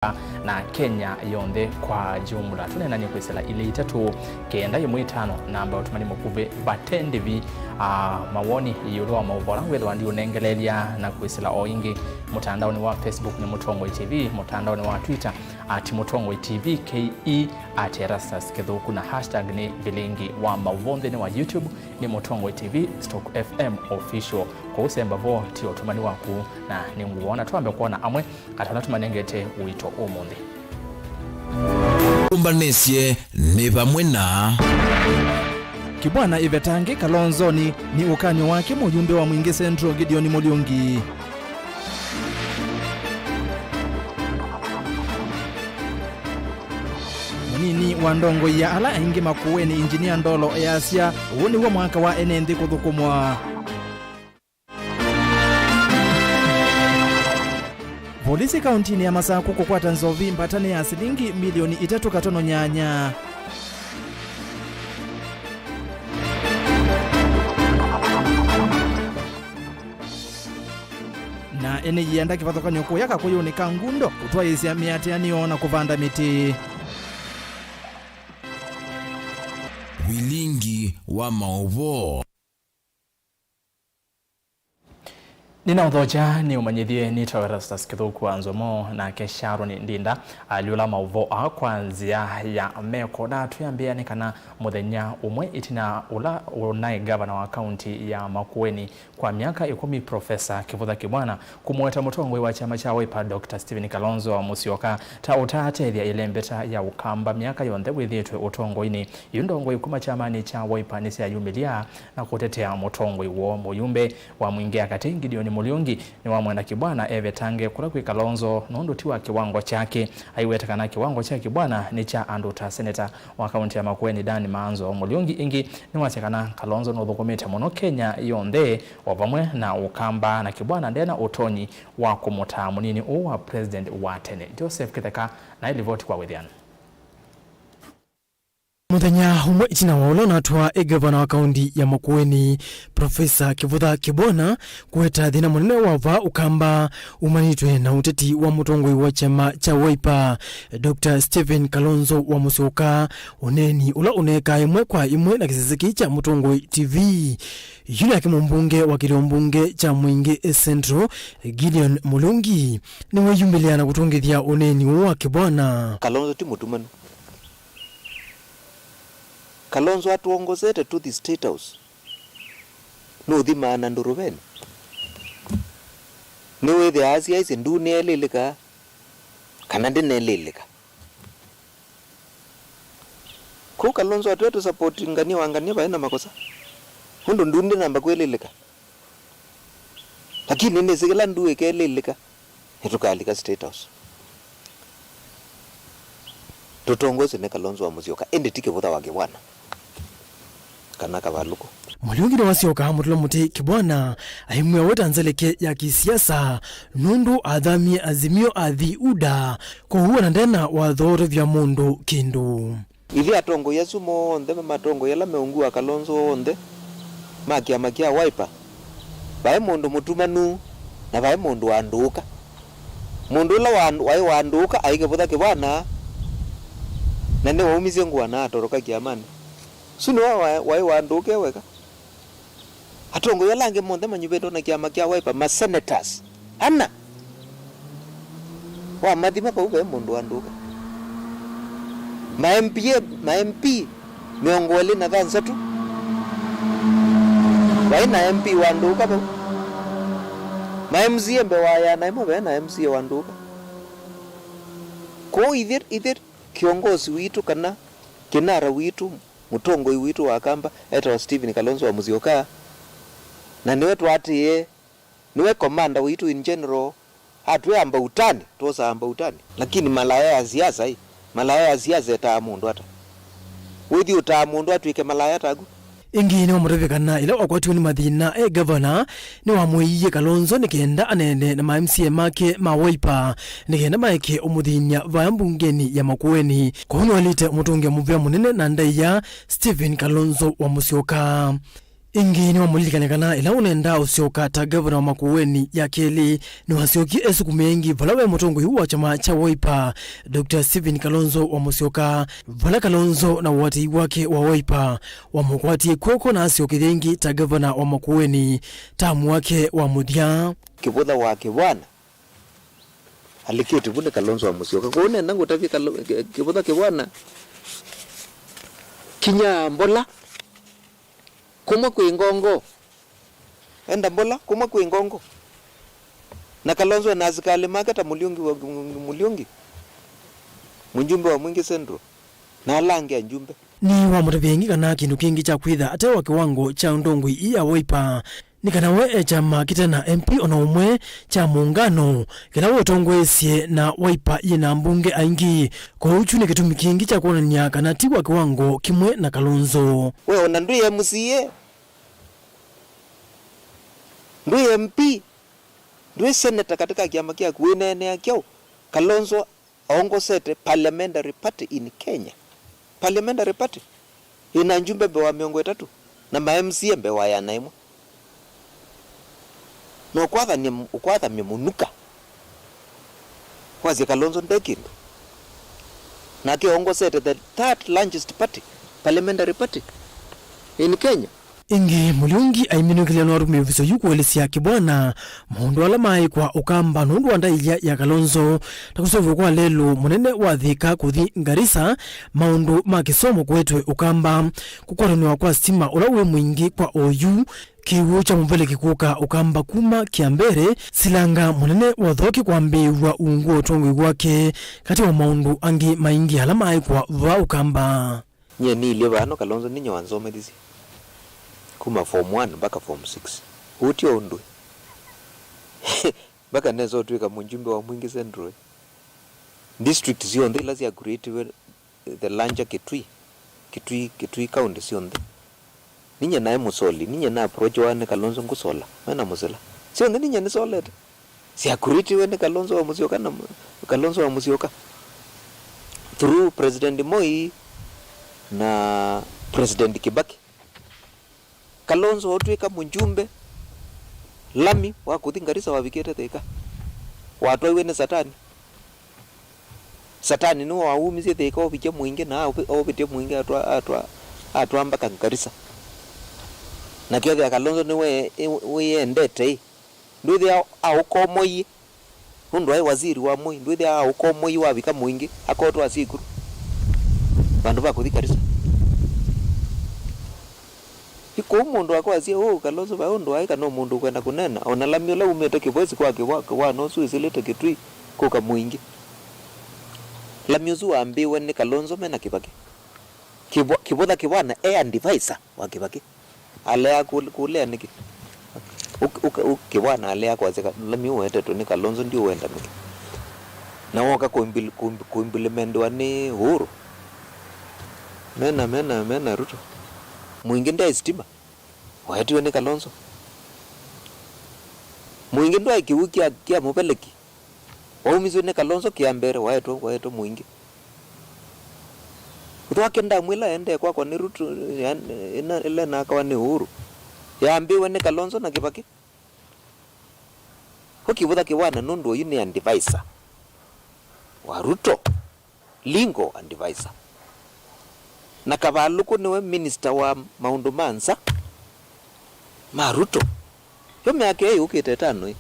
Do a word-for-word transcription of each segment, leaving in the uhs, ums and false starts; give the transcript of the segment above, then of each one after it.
na Kenya yonthe kwa jumla. Tũneenany'e kwĩsĩla ilĩ itatũ kenda ĩmwe itano namba ya ũtũmani mũkuvĩ vate ndĩvi, ah, mawoni ĩũlũ wa maũvoo ala wĩthĩwa ndiũnengeleelya na kwĩsĩla o ĩngĩ mũtandaonĩ wa Facebook nĩ Mũtongoi T V, mũtandaonĩ wa Twitter at Mũtongoi T V K E, at Erastus Kĩthũku, na hashtag nĩ vilingi wa maũvoo. Nthĩnĩ wa YouTube nĩ Mũtongoi T V stroke F M official. Kũu semba vo ti ũtũmani waku na nĩngũwona. Twambe kwona amwe katĩ ala tũmanengete ũito ũmũnthĩ. Tũmbanĩsye nĩ vamwe na Kibwana ĩvetange Kalonzoni nĩ ũkany'o wake mũyumbe wa Mwingĩ Central Gideon Mũliungi. Mũnini wa ndongoi ya ala aingĩ Makueni, Engineer Ndolo, easya ũũ nĩw'o mwaka wa ene nthĩ kũthũkũmwa. Volisi kauntinĩ ya Masaku kũkwata nzovi mbatanĩ ya silingi milioni itatũ katono nyanya. Na ene ienda kĩvathũkany'o kũya Kakũyũnĩ ka Ngundo kũtwaĩĩsya mĩatĩanĩo na kũvanda mĩtĩ. Vilingi wa maũvoo. Nĩnaũthokya nĩũmanyĩthye nĩtawa Erastus Kĩthũku wa Nzomo, nake Sharon Ndinda alyũla maũvoo aa kwa nzĩa ya meko. Na twĩambĩa nĩ kana mũthenya ũmwe ĩtina ũla ũnaĩ ngavana wa kaunti ya Makueni kwa myaka ĩkũmi, Profesa Kĩvũtha Kĩbwana, kũmũweta mũtongoi wa kyama kya Wiper, Doctor Stephen Kalonzo Musyoka, ta ũtaatethya ĩlembeta ya Ũkamba myaka yonthe wĩthĩĩtwe ũtongoinĩ, yu ndongoi kuma kyamanĩ kya Wiper nĩsyayumĩlya na kũtetea mũtongoi woo. Mũyumbe wa Mwingĩ ya Katĩ Gideon Mũliungi nĩwamwenda Kibwana evetange kũla kwĩ Kalonzo nũndũ ti wa kĩwango kyake. Aiweta kana kĩwango kya Kibwana nĩ kya andũ ta seneta wa kaunti ya Makueni Dan Maanzo. Mũliungi ĩngĩ nĩwasya kana Kalonzo nũthũkũmĩte mũno Kenya yonthe o vamwe na Ũkamba, na Kibwana ndena ũtonyi wa kũmũtaa mũnini ũũ wa president wa tene. Joseph Kĩtheka na ĩlivoti kwa wĩthĩano. Mũthenya ũmwe ĩtina wa ũla ũnatwaa ĩ ngavana wa kaunti ya Makueni, Profesa Kĩvũtha Kĩbwana, kũweta thĩna mũnene wa vaa Ũkamba umanĩtwe na ũteti wa mũtongoi wa kyama kya Wiper, Doctor Stephen Kalonzo wa Musyoka, ũneeni ũla ũneekaa ĩmwe kwa ĩmwe na kĩsese kĩĩ kya Mũtongoi T V. Yu nake mũmbunge wa kĩlĩo mbunge kya Mwingĩ Central, Gideon Mũlungi, nĩweyumĩlya na kũtũngĩthya ũneeni ũũ wa Kĩbwana. Kalonzo ti mũtumanu. Kalonzo atwongozete tũthi State House, nũthimaa na ndũrũveni. Nĩwĩthĩaa asya aisye ndũnĩelĩlĩka kana ndĩnelĩlĩka. Kũu Kalonzo atwĩa tũsapoti ngania wa ngania vaĩ na makosa, nũndũ ndũnĩ namba kwĩlĩlĩka. Lakini nĩnĩsĩ kĩla ndũũ ĩkelĩlĩka, nĩtũkalika State House. Tũtongoswe nĩ Kalonzo wa Musyoka, ĩndĩ ti Kĩvũtha wa Kĩbwana kana Kavalũkũ. Mũliungi nĩwasyoka mũtũla mũtĩ Kĩbwana aimwĩa weta nzeleke ya kĩsiasa nũndũ athamie Azimio athi UDA, kwoou ona ndena watho ũtavya mũndũ kĩndũ. Ithyĩ atongoi asu monthe ma matongoi ala meungu wa Kalonzo onthe ma kĩama kya Wiper, vaĩ mũndũ mũtumanu na vaĩ mũndũ wandũũka. Mũndũ ũla wa-, waĩ wandũũka aĩ Kĩvũtha Kĩbwana, na nĩwaumisye ngũa na atoroka kĩamanĩ. Ũsu nĩwe wa-, waĩ wandũũka e weka. Atongoi ala angĩ monthe manyuvĩtwe na kĩama kya Wiper, ma senators ana. Wamathima vau ve mũndũ wandũũka. Ma M P A, ma M P mĩongo ĩlĩ na thanthatũ, vaĩ na M P wandũũka vau. Ma M C A mbee wa ĩana ĩmwe ve na M C A wandũũka. Kwoou ithyĩ, ithyĩ kĩongosi witũ kana kĩnara witũ, mũtongoi witũ wa Kamba etawa Stephen Kalonzo wa Musyoka, na nĩwe twaatĩĩe, nĩwe commander witũ in general. Atwĩa amba utani, twosaa amba utani. Lakini malaya ya siasa ĩ, malaya ya siasa etaa mũndũ ata? Wĩthi ũtaa mũndũ atw'ĩke malaya taku? Ĩngĩ nĩwamũtavya kana ĩla wakwatiwe nĩ mathĩna e ngavana, nĩwamũĩie Kalonzo nĩ kenda aneene na ma M C A make ma Wiper nĩ kenda maeke ũmũthĩny'a vaya mbungenĩ ya Makueni. Kwoou nĩwaĩlĩte ũmũtũngĩa mũvea mũnene na ndaĩa Stephen Kalonzo wa Musyoka. Ĩngĩ nĩwamũlilikany'a kana ĩla ũnenda ũsyoka ta ngavana wa Makueni ya kelĩ, nĩwasyokie esukumĩa ĩngĩ vala we mũtongoi wa kyama kya Wiper, Doctor Stephen Kalonzo wa Musyoka, vala Kalonzo na ũatĩi wake wa Wiper wamũkwatie kw'oko na asyokethya ĩngĩ ta ngavana wa Makueni tamu wake wa mũthya. Kĩvũtha wa Kĩvwana alikĩte vu nĩ Kalonzo wa Musyoka. Kwoou nenda ngũtavye Kalo-, Kĩ-, Kĩvũtha Kĩvwana, kinya mbola, kũmwe kwĩ ngongo. Enda mbola, kũmwe kwĩ ngongo. Na Kalonzo ena asikalĩ make ta Mũliũngi wa, Mũliũngi, mũjumbe wa Mwingi Central, na ala angĩ ajumbe. Nĩwamũtavya ĩngĩ kana kĩndũ kĩngĩ kya kwĩtha ate wa kĩwango kya ũtongoi ii ya Wiper nĩ kana we e kyama kĩte na M P o na ũmwe kya mũũngano, kĩla ũtongoesye na Wiper yĩ na ambunge aingĩ. Kwoou kyu nĩ kĩtumi kĩngĩ kya kwonany'a kana ti wa kĩwango kĩmwe na Kalonzo. We o na ndwĩ M C A, ndwĩ M P, ndwĩ seneta katika kĩama kyaku, wĩneenea kyaũ? Kalonzo aongosete parliamentary party in Kenya. Parliamentary party ĩna njumbe mbee wa mĩongo ĩtatũ na ma M C A mbee wa ĩana ĩmwe. Na ũkwathany'a, ũkwathamya mũnuka, wasye Kalonzo nde kĩndũ. Nake aongosete the third largest party, parliamentary party in Kenya. Ĩngĩ, Mũliũngi aiminũkĩlya nĩwatũmĩe ũviso yu kũelesya Kĩbwana maũndũ ala maĩ kwa Ũkamba nũndũ wa ndaĩa ya Kalonzo, ta kũseũvw'a kwa lelũ mũnene wa Thĩka kũthi Ngarisa, maũndũ ma kĩsomo kũetwe Ũkamba, kũkwatanĩwa kwa sitima ũla wĩ mũingĩ kwa oyu, kĩw'ũ kya mũveleki kũka Ũkamba kuma Kĩambere, silanga mũnene wa ũthoki kwambĩĩw'a ungu wa ũtongoi wake, katĩ wa maũndũ angĩ maingĩ ala maĩ kwa vaa Ũkamba. Nyie nĩilye vano Kalonzo ninyie wanzomethisye kuma form one mpaka form six. Ũu tio ũndũ ĩ? Mpaka nesa ũtw'ĩka mũjumbe wa Mwingi Central. District syonthe ila sya creatiwe the larger Kitui, Kitui, Kitui County syonthe. Ninyie naĩ mũsoli, ninyie na approachiwa nĩ Kalonzo ngũsola, mena mũsila. Syonthe ninyie nĩsolete. Sya creatiwe nĩ Kalonzo wa Musyoka na Kalonzo wa Musyoka through President Moi na President Kibaki. Kalonzo ũtw'ĩka mũjumbe, lami wa kũthi Ngarisa wavikĩte Thĩka, watwaiwe nĩ Satani. Satani nĩwe waumisye Thĩka ovikya Mwingi na aũvi-, ovĩtya Mwingi atwa, atwa, atwa mpaka Ngarisa. Na kethĩa Kalonzo nĩwe ĩ-, wĩyendete ĩ, ndwĩthĩa aũkomoie? Nũndũ aĩ waziri wa Moi, ndwĩthĩa aũkomoie wavika Mwingi akotwa asyĩkuru vandũ va kũthi Ngarisa? Ĩ kũu mũndũ akwasya ũũ, Kalonzo vai ũndũ aĩ kana mũndũ ũkwenda kũneena, o na lami ũla umĩte Kĩvwesi kwa Kĩwa-, Kĩwana ũsu wĩsĩlĩte Kitui kũka Mwingi. Lami ũsu wambĩĩwe nĩ Kalonzo me na Kĩvakĩ. Kĩvwa-, Kĩvũtha Kĩvwana e advisor wa Kĩvakĩ. Alea kũ-, kũlea nĩkĩ? Ũk-, ũk-, ũk-, Kĩvwana alea kwasya ka-, lami ũwetetwe nĩ Kalonzo ndiũwenda nĩkĩ? Na woka kũimpil-, kũimp-, kũimplemendiwa nĩ Uhuru. Mena, mena, mena Ruto. Mwingi ndaĩ sitima. Waetiwe nĩ Kalonzo. Mwingi ndwaĩ kĩw'ũ kya, kya mũveleki. Waumiswe nĩ Kalonzo Kĩambere, waetwe, waetwe Mwingi. Ũthwake ndamwĩla endee kwakwa nĩ Ruto, ya-, ĩna, ĩla ĩnakawa nĩ Uhuru. Yambĩwe nĩ Kalonzo na Kĩvakĩ. Ũkĩvũtha Kĩvwana nũndũ ũyu nĩ advisor wa Ruto. Legal advisor. Na Kavalũkũ nĩwe minister wa maũndũ ma nza ma Ruto. Yo myaka ĩĩ yũkĩte ĩtano ĩ.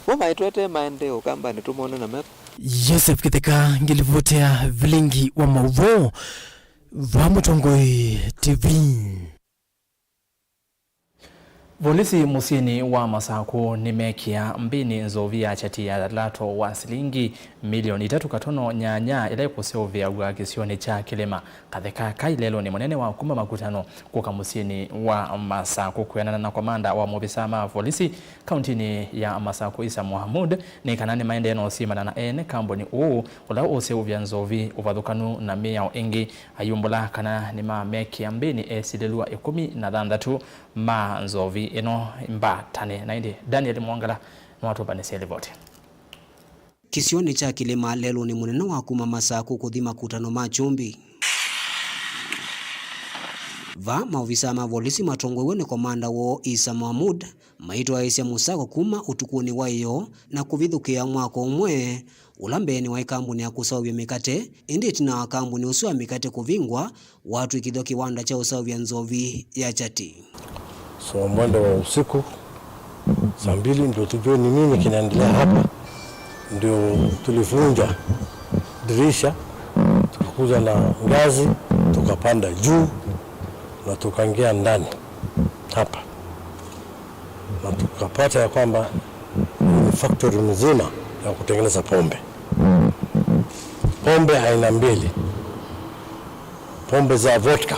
Mo maitwetee maendee Ũkambanĩ tũmone na metho. Joseph Kĩtheka, ngĩlivotea vilingi wa maũvoo va Mũtongoi T V. Volisi mũsyĩnĩ wa Masakũ nĩmekĩa mbĩnĩ nzovi ya kyati ya lato wa silingi milioni itatũ katono nyanya ĩla ĩkũseũvĩaw'a kĩsionĩ kya Kĩlĩma. Katheka kai lelũnĩ mũnene wa kuma Makutano kũka mũsyĩnĩ wa Masakũ. Kwĩanana na komanda wa movisa ma volisi kauntinĩ ya Masakũ, Isa Mohamud, nĩ kana nĩmaendee na ũsimana na ene kambuni ũũ ũla ũseũvya nzovi ũvathũkanu na mĩao ĩngĩ. Ayumbũla kana nĩmamekĩa mbĩnĩ esilĩlw'a ĩkũmi na thanthatũ ma nzovi ĩno mbatane. Na ĩndĩ Daniel Mwongela nĩwatũmbanĩsya livoti. Kĩsionĩ kya Kĩlĩma lelũnĩ mũnene wa kuma Masakũ kũthi Makutano ma Kyũmbi. Vaa maovisaa ma volisi matongoew'e nĩ komanda woo Isa Mahmud maitwaĩĩsya mũsako kuma ũtukũnĩ wa ĩyoo na kũvithũkĩa mwaka ũmwe, ũla mbeenĩ waĩ kambuni ya kũseũvya mĩkate, ĩndĩ ĩtina wa kambuni ũsu wa mĩkate kũvingwa, watw'ĩkĩthw'a kĩwanda kya ũseũvya nzovi ya Chati. So mwendo wa usiku saa mbili ndio tujue ni nini kinaendelea hapa. Ndio tulivunja dirisha, tukakuja na ngazi, tukapanda juu na tukaingia ndani hapa, na tukapata ya kwamba ni factory mzima ya kutengeneza pombe, pombe aina mbili, pombe za vodka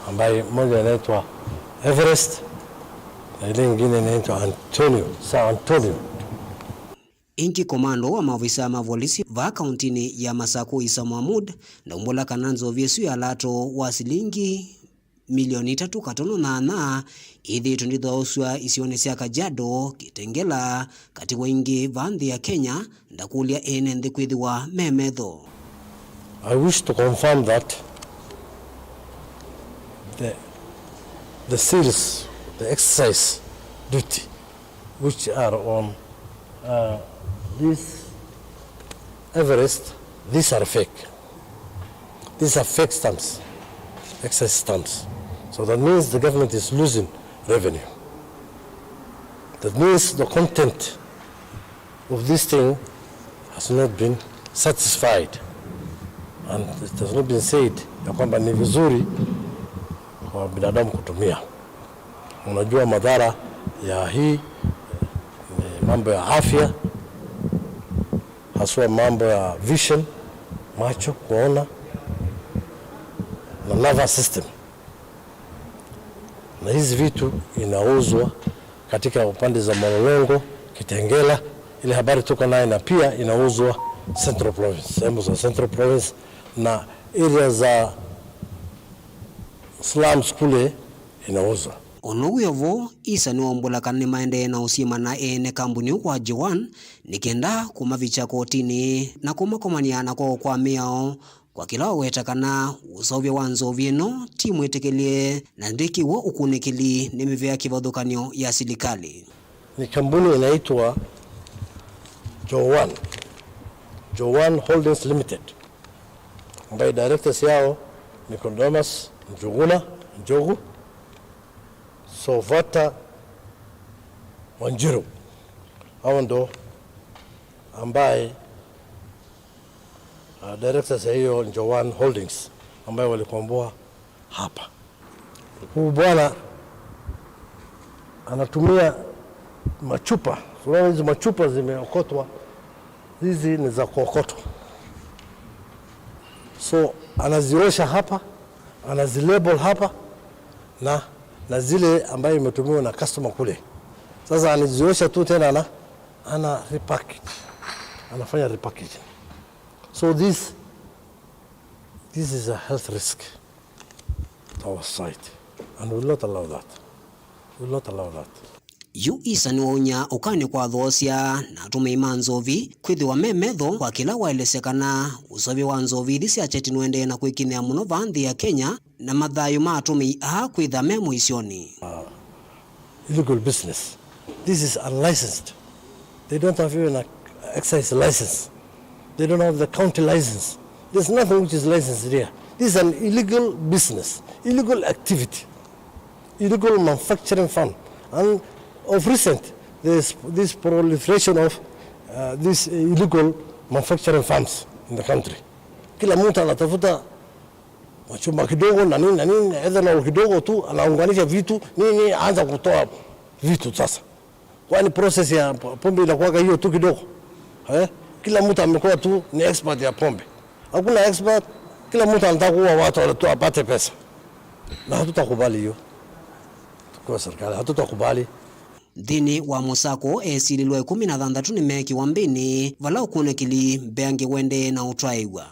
ambaye moja inaitwa Everest na ile ingine inaitwa Antonio, San Antonio. Ĩngĩ, komanda wa maovisaa ma volisi vaa kauntinĩ ya Masaku, Isa Mahmud, ndaumbũla kana nzovi ĩsu ya lato wa silingi milioni itatũ katono nyanya ĩthĩĩtwe ndĩthaũsw'a isionĩ sya Kajiado, Kitengela, katĩ wa ingĩ vaa nthĩ ya Kenya, ndakũlya ene nthĩ kwĩthĩwa me metho. I wish to confirm that the, the seals, the excise duty which are on, uh, this Everest, these are fake. These are fake stamps, excise stamps. So that means the government is losing revenue. That means the content of this thing has not been satisfied and it has not been said ya kwamba ni vizuri kwa binadamu kutumia. Unajua madhara ya hii ni mambo ya afya, haswa mambo ya vision, macho kuona, na nervous system. Na hizi vitu inauzwa katika upande za Mlolongo, Kitengela, ile habari tuko naye, na pia inauzwa Central Province, sehemu za Central Province na area za slums kule inauzwa. O na ũu wĩ o vo, Isa nĩwaumbũla kana nĩmaendee na ũsyĩma na ene kambuni ũũ wa Joan nĩ kenda kũmavikya kotinĩ na kũmakomany'a na kwoo kwa mĩao, kwa kĩla waweta kana ũseũvya wa nzovi ĩno ti mwĩtĩkĩlye na ndwĩkĩw'e ũkunĩkĩli nĩ mĩvĩa kĩvathũkany'o ya silikalĩ. Ni kampuni inaitwa Joan, Joan Holdings Limited, ambaye directors yao Nicodemus Njuguna, Njogu, Sovata Wanjiru. Hao ndo ambaye, uh, directors ya hiyo Joan Holdings ambaye walikomboa hapa. Huyu bwana anatumia machupa. Unaona hizi machupa zimeokotwa, hizi ni za kuokotwa. So anaziosha hapa, anazilabel hapa na, na zile ambayo imetumiwa na customer kule. Sasa anaziosha tu tena na ana repackage, anafanya repackaging. So this, this is a health risk to our society, and we will not allow that. We will not allow that. Yu Isa nĩwaũnya ũkany'o kwa athoosya na atũmĩi ma nzovi kwĩthĩwa me metho kwa kĩla waelesya kana ũseũvya wa nzovi ithi sya Chati nũendee na kwĩkinyĩa mũno vaa nthĩ ya Kenya, na mathayũ ma atũmĩi aa kwĩtha me mũisyonĩ. Illegal business. This is unlicensed. They don't have even an excise license. They don't have the county license. There's nothing which is licensed here. This is an illegal business, illegal activity, illegal manufacturing farm. And of recent, there's this proliferation of, uh, these illegal manufacturing farms in the country. Kila mtu anatafuta machuma kidogo na nini na nini, ethanol kidogo tu, anaunganisha vitu, nini, anza kutoa vitu sasa. Kwani process ya po-, pombe inakuwaga hiyo tu kidogo? Eh? Kila mtu amekuwa tu ni expert ya pombe. Hakuna expert, kila mtu anataka kuua watu tu apate pesa. Na hatutakubali hiyo. Tukiwa serikali, hatutakubali. Nthĩnĩ wa mũsako, esilĩlwa ĩkũmi na thanthatũ nĩmeekĩwa mbĩnĩ, vala ũkunĩkĩli mbeange ũendee na ũtwaĩw'a.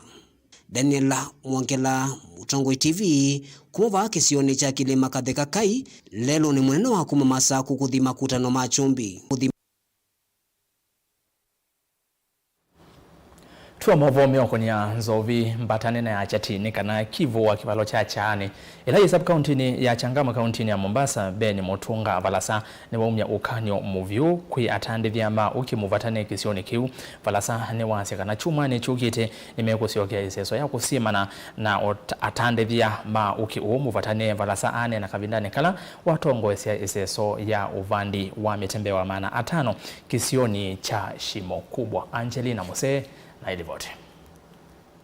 Daniel Mwongela, Mũtongoi T V, kuma vaa kĩsionĩ kya Kĩlĩma Katheka Kai, lelũnĩ mũnene wa kuma Masaku kũthi makutano ma Kyumbi. Twa maũvoo meũkũnĩa nzovi mbata nene ya Kyati nĩ kana Kivu wa kĩvalo kya Kyaani, ĩla yĩ sub-kauntinĩ ya Changamwe kauntinĩ ya Mombasa, Ben Mutunga Valasa, nĩwaumya ũkany'o mũvyũ kwĩ atandĩthya ma ũkĩ mũvatane kĩsionĩ kĩu. Valasa nĩwasya kana kyumwanĩ kyũkĩte nĩmekũsyokea ĩseso ya kũsyĩmana na ot-, atandĩthya ma ũkĩ ũũ mũvatane. Valasa aneena kavindanĩ kala watongoesya ĩseso ya ũvandi wa mĩtĩ mbee wa maana atano kĩsionĩ kya Shimo Kubwa. Angelina Musee na ĩlivoti.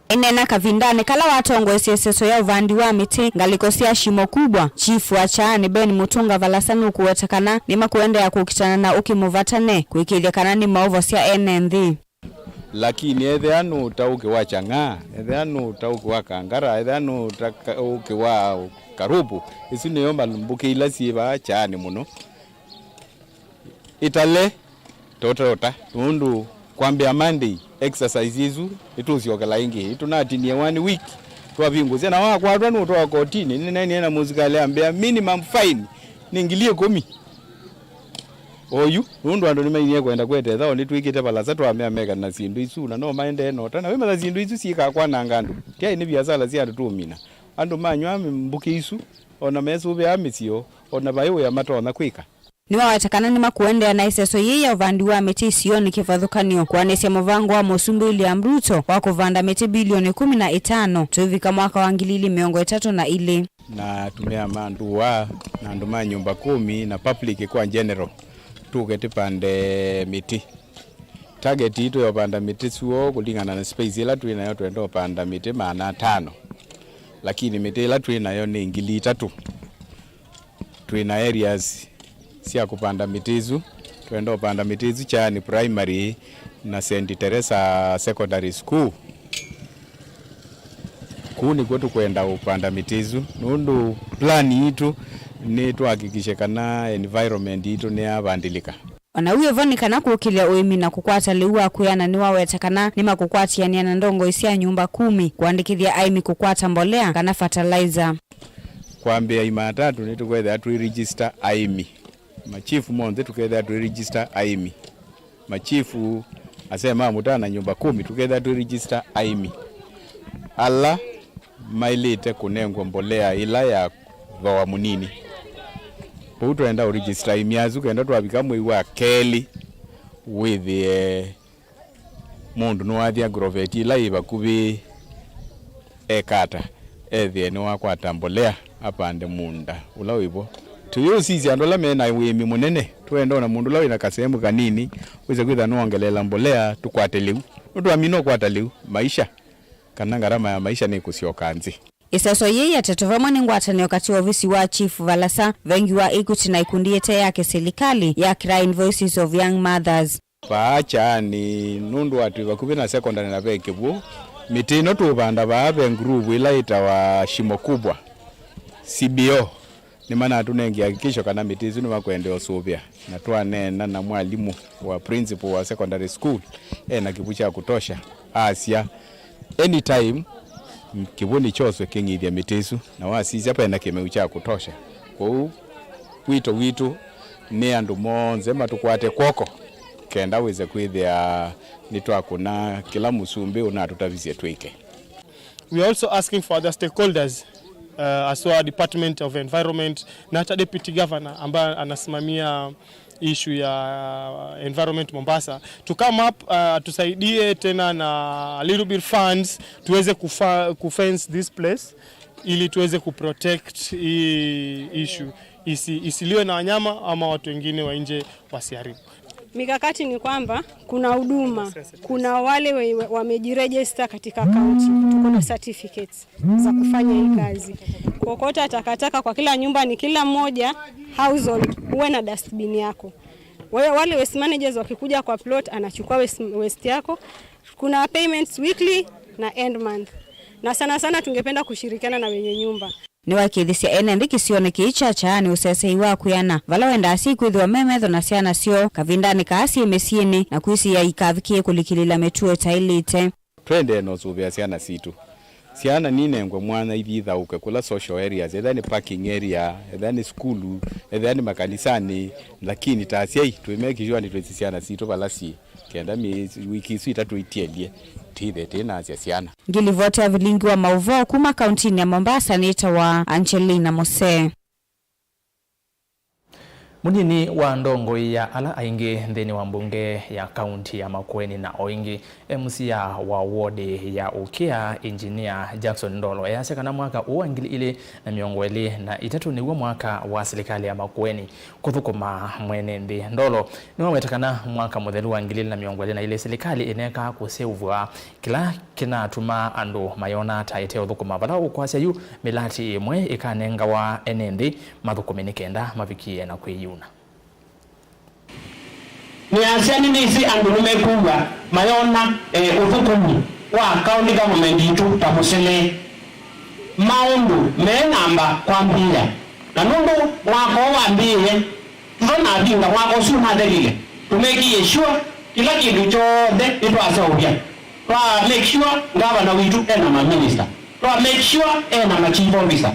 Aineena kavindanĩ kala watongoesye ĩseso ya ũvandi wa mĩtĩ ngalĩko sya Shimo Kubwa, Chief wa Kyaani Ben Mutunga Valasa nũkũweta kana nĩmakũendeea kũkitana na ũkĩ mũvatane kwĩkĩĩthya kana nĩmaũvosya ene nthĩ. Lakini ethĩa nũũta ũkĩ wa Chang'aa, ethĩa nũũta ũkĩ wa Kangara, ethĩa nũũta ka-, ũkĩ wa Karupu, isu nĩyo mbũkĩ ila syĩ vaa Kyaani mũno. Ĩtale totota, nũndũ kwambĩa Monday, exercise isu nĩtũsyokela ĩngĩ. Nĩtũnatinie one week, twavingũsya, na wakwatwa nũtwawa kotinĩ. Nĩneenie na mũsikalĩ ambĩa minimum fine nĩ ngili ĩkũmi. Oyu, nũndũ andũ nĩmainie kwenda kwete thao, nĩtwĩkĩte valasa twamea mekana na syĩndũ isu, na no maendee nota. Na wĩmanya syĩndũ isu syĩkaa kwananga andũ. Tyaĩ nĩ viasala sya andũ tũũmina. Andũ manyw'a mbũkĩ isu, o na mesũvĩaa mĩsyo, o na vaĩ wĩa matonya kwĩka. Nĩwaweta kana nĩmakũendeea na ĩseso yĩĩ ya ũvandi wa mĩtĩ isionĩ kĩvathũkany'o kũanĩsya mũvango wa Mũsumbĩ William Ruto wa kũvanda mĩtĩ bilioni ĩkũmi na ĩtano tũivika mwaka wa ngili ilĩ mĩongo ĩtatũ na ilĩ. Na atumĩa ma ndũa na andũ ma nyũmba kũmi na public kwa general, tũke tũpande mĩtĩ. Target yitũ ya ũpanda mĩtĩ suo kũlingana na space ĩla twĩ nayo, twenda ũpanda mĩtĩ maana atano, lakini mĩtĩ ĩla twĩ nayo nĩ ngili itatũ. Twĩ na areas sya kũpanda mĩtĩ ĩsu. Twenda ũpanda mĩtĩ ĩsu Kyaani Primary na Saint Teresa Secondary School. Kũu nĩkw'o tũkwenda ũpanda mĩtĩ ĩsu, nũndũ plan yitũ nĩ twahakikishe kana environment yitũ nĩyavandĩlĩka. O na wĩ vo, nĩ kana kũkĩlya ũĩmi na kũkwata lĩu wa kwĩana, nĩwaweta kana nĩmakũkwatĩanĩa na ndongoi sya nyũmba kũmi kũandĩkĩthya aĩmi kũkwata mbolea kana fertilizer. Kwambĩa Imatatũ nĩtũkwethĩa twĩ register aĩmi. Machifu monthe tũkethĩa twĩ register aĩmi. Machifu, asee ma mũtaa na nyũmba kũmi tũkethĩa twĩ register aĩmi ala maĩlĩte kũnengwa mbolea ĩla ya thooa mũnini. Kwoou twenda ũ register aĩmi asu kenda twavika mwei wa kelĩ wĩthĩe mũndũ nĩwathi agrovet ĩla yĩ vakuvĩ eka ata, ethĩe nĩwakwata mbolea apande mũũnda ũla wĩ vo. Tũyĩũsisya andũ ala me na ũĩmi mũnene, twenda ona mũndũ ũla wĩ na kasehemu kanini wĩse kwĩthĩa nĩwongeleela mbolea, tũkwate lĩu. Nũndũ twamina ũkwata lĩu, maisha kana ngarama ya maisha nĩkũsyoka nthĩ. Ĩseso yĩĩ yetetwe vamwe nĩ ngwatanĩo katĩ wa ovisi wa Chief Valasa, vengi wa Equity na ikundi ĩte ya kĩsilikalĩ ya Crying Voices of Young Mothers. Vaa Kyaani, nũndũ wa twĩ vakuvĩ na secondary na ve kĩw'ũ, mĩtĩ ĩno tũũvanda vaa ve nguruvu ĩla yĩtawa Shimo Kubwa, C B O, nĩmanatũnengie hakikisho kana mĩtĩ ĩsu nĩmakũendeea ũsũvĩa, na twaneena na mwalimũ wa principal wa secondary school, e na kĩw'ũ kya kũtosha, asya, anytime kĩw'ũ nĩkyoswe kĩng'ithye mĩtĩ ĩsu, na wasisya ve na kĩmeu kya kũtosha. Kwoou wito witũ nĩ andũ monthe matũkwate kw'oko kenda wĩse kwĩthĩa nĩtwakũna kĩla mũsumbĩ ũnatũtavisye twĩke. We are also asking for other stakeholders, uh, as well Department of Environment na hata Deputy Governor ambaye anasimamia issue ya environment Mombasa to come up, uh, tusaidie tena na a little bit funds tuweze kufa-, kufence this place ili tuweze kuprotect hii issue isi-, isiliwe na wanyama ama watu wengine wa nje wasiharibu. Mikakati ni kwamba kuna huduma, kuna wale we-, we-, wamejirejista katika county, tuko na certificates za kufanya hii kazi. Kuokota takataka kwa kila nyumba ni kila mmoja household uwe na dustbin yako. Wewe, wale waste managers wakikuja kwa plot, anachukua waste, waste yako. Kuna payments weekly na end month. Na sana sana tungependa kushirikiana na wenye nyumba. Nĩwaĩkĩĩthisye ene nthĩ kĩsionĩ kĩĩ kya Kyaani ũsesei wa kwĩana, vala wendaa asyai kwĩthĩwa me metho na syana syoo kavindanĩ kaa syĩ mĩsyĩnĩ, na kwĩsĩĩa ikavikĩe kũlikĩlĩĩla mĩtuo ĩtaĩlĩte. Tũendee na ũsũvĩa syana sitũ. Syana ninengwe mwanya ithyĩ ithaũke kũla social areas, ethĩa nĩ parking area, ethĩa nĩ sukulu, ethĩa nĩ makanisanĩ, lakini ta asyai twĩ make sure nĩtwĩsĩ syana sitũ vala syĩ. Kenda mĩĩ-, wiki isu itatũ itielye, tithe tĩnasya syana. Ngilivoti ya vilingi wa maũvoo kuma kauntinĩ ya Mombasa nĩtawa Angelina Mose. Mũnini wa ndongoi ya ala aingĩ nthĩnĩ wa mbunge ya kaunti ya Makueni na o ĩngĩ M C A wa wodi ya Ukia, Engineer Jackson Ndolo, easya kana mwaka ũũ wa ngili ilĩ na mĩongo ĩlĩ na itatũ nĩw'o mwaka wa silikalĩ ya Makueni kũthũkũma mwene nthĩ. Ndolo nĩwaweta kana mwaka mũthelu wa ngili ilĩ na mĩongo ĩlĩ na ilĩ silikalĩ ĩneekaa kũseũvw'a kĩla kĩnatumaa andũ mayona ta ĩteũthũkũma, vala ũkwasya yu mĩlati ĩmwe ĩkanengawa ene nthĩ mathũkũme nĩ kenda mavikĩe na kwĩyuna. Nĩasya nĩnĩsĩ andũ nĩmekwĩw'a mayona, eh, ũthũkũmi wa county government yitũ ta mũselee. Maũndũ me namba kwambĩĩa, na nũndũ mwaka ũũ wambĩĩe, tũtanavinga mwaka ũsu ũnathelile, tũmekĩie sure kĩla kĩndũ kyonthe nĩtwaseũvya. Twa make sure ngavana witũ e na maminista, twa make sure e na ma chief officer,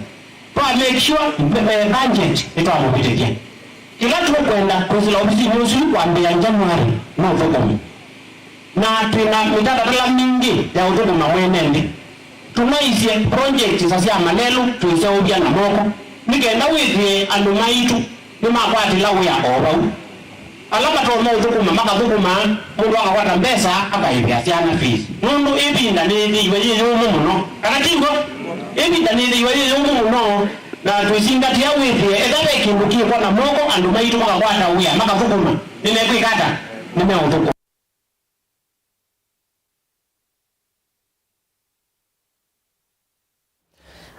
twa make sure mbe-, mbe-, budget nĩtwamũvĩtĩthya. Kĩla tũkwenda kwĩsĩla ovisinĩ ũsu kwambĩĩa January nĩ ũthũkũmi. Na twĩ na mĩtalatala mingĩ ya ũthũkũma mwene nthĩ. Tũnaisye project ta sya malelũ twĩseũvya na moko, nĩ kenda wĩthĩe andũ maitũ nĩmakwatĩla wĩa o vau. Ala matonya ũthũkũma makathũkũmaa, mũndũ akakwata mbesa akaĩvĩa syana fees. Nũndũ ĩvinda nĩyĩthĩiwe yĩ yũmũ mũno, kana ti ngwa? Ĩvinda nĩyĩthĩiwe yĩ yũmũ mũno, na twĩsingatĩa wĩthĩe ethĩwa ve kĩndũ kĩkwa na moko, andũ maitũ makakwata wĩa makathũkũma, nĩmekwĩka ata? Nĩmeũthũkũma.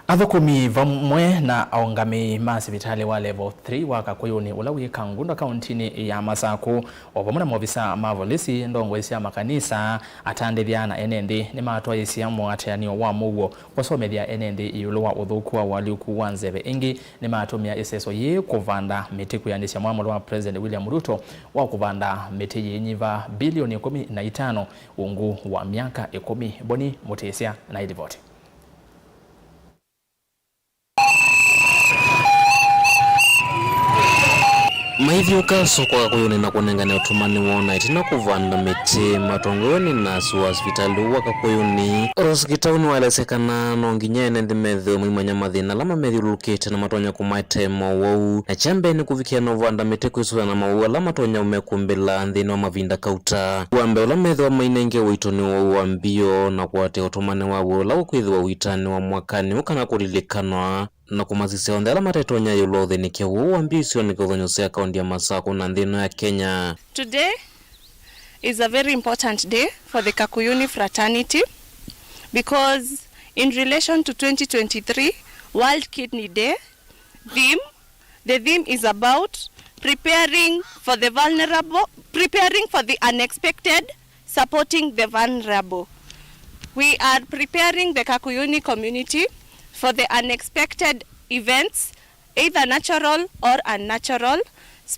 Athũkũmi vamwe na aũngamĩi ma sivitalĩ wa Level three wa Kakũyũnĩ ũla wĩ Kangunda kauntinĩ ya Masakũ, o vamwe na maovisaa ma volisi, ndongoi sya makanisa, atandĩthya na ene nthĩ nĩmatwaĩĩsya mũatĩanĩo wa mũuo kũsomethya ene nthĩ ĩũlũ wa ũthũku wa ũalyũku wa nzeve. Ĩngĩ nĩmatũmĩa ĩseso yĩĩ kũvanda mĩtĩ kwĩanĩsya mwamũlo wa President William Ruto wa kũvanda mĩtĩ yĩĩnyiva bilioni ĩkũmi na itano ungu wa myaka ĩkũmi. Boni Mũtĩsya na ĩlivoti. Maithyũũka soko Kakũyũnĩ na kũnengane ũtũmani woo na ĩtina kũvanda mĩtĩ matongoew'e nĩ nasi wa sivitalĩ ũũ wa Kakũyũnĩ, Rose Gitau nĩwaelesya kana no nginya ene nthĩ methĩwe maimanya mathĩna ala mamethyũlũlũkĩte na matonya kũmaete mowau, na kya mbee nĩ kũvikĩa na ũvanda mĩtĩ kwĩsũvĩana na mowau ala matonya ũmekumbĩla nthĩnĩ wa mavinda kauta. Wa mbee ũla methĩwa mainengewe ũito nĩ ũwau wa mbio na kũatĩĩa ũtũmani wa wĩa ũla ũkwĩthĩwa ũitanĩwa mwakanĩ ũũ kana kũlilikanwa, na kũmasisya onthe ala matetonya ĩũlũ wa ũthĩnĩkyo ũũ wa mbio isionĩ kĩvathũkany'o sya kaunti ya Masakũ na nthĩ ĩno ya Kenya. Today is a very important day for the Kakuyuni fraternity because in relation to twenty twenty-three World Kidney Day, theme, the theme is about preparing for the vulnerable, preparing for the unexpected, supporting the vulnerable. We are preparing the Kakuyuni community for the unexpected events, either natural or unnatural.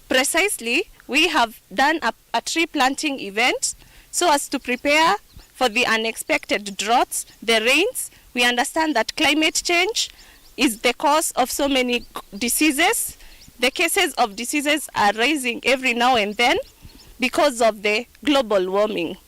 Precisely, we have done a, a tree planting event so as to prepare for the unexpected droughts, the rains. We understand that climate change is the cause of so many diseases. The cases of diseases are rising every now and then because of the global warming.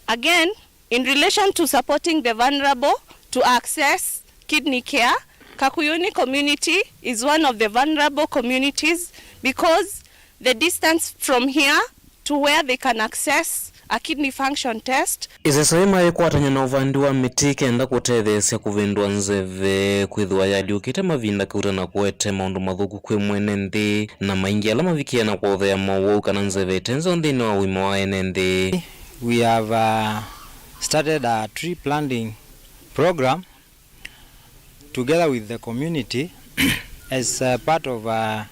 Again, in relation to supporting the vulnerable to access kidney care, Kakuyuni community is one of the vulnerable communities because the distance from here to where they can access a kidney function test. Ĩseso yĩĩ mayĩkwatany'a na ũvandi wa mĩtĩ kenda kũtetheesya kũvĩndũa nzeve kwĩthĩwa yalyũkĩte mavinda kauta na kũete maũndũ mathũku kwĩ mwene nthĩ, na maingĩ ala mavikĩe na kũothea mowau kana nzeve ĩte nzeo nthĩnĩ wa ũima wa ene nthĩ. We have, uh, started a tree planting program together with the community as, uh, part of, uh,